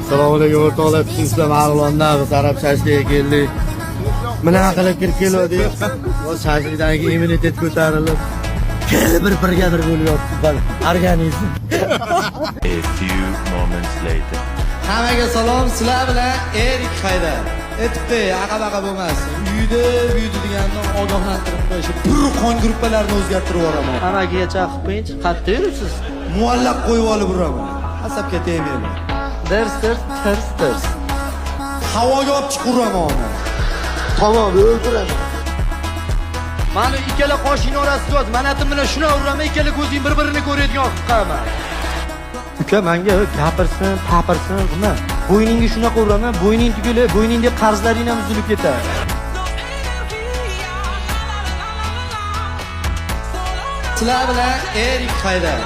Assalomu alaykum o'rtoqlar, sizlar Marg'ilondan biz arab shashligiga keldik. Bunaqa qilib kirib keldik. Bu shashlikdan keyin immunitet ko'tarilib, kelib bir birga bir bo'lib yotibdi organizm. A few moments later. Hammaga salom, sizlar bilan Erik Haydar. Aytibdi, aqa-baqa bo'lmasin. Uyda, buydi degandan ogohlantirib qo'yishi, bir qon gruppalarini o'zgartirib yuboraman. Amakiga chaqib qo'yingchi, qayerda yuribsiz? Muallaq qo'yib olib uraman. Asabga tegmayman. Dirs dirs tirs tirs. Havoga olib chiqib uraman uni. Tamom, o'ldiraman. Mani ikkala qoshingni orasida yot. Manatim bilan shuni uraman, ikkala ko'zing bir-birini ko'radigan qilib qo'yaman. Uka menga gapirsin, papirsin, nima? Bo'yningga shunaqa uraman, bo'yning tugili, bo'yningdagi qarzlaring ham uzilib ketadi. Sizlar bilan Erik Haydar.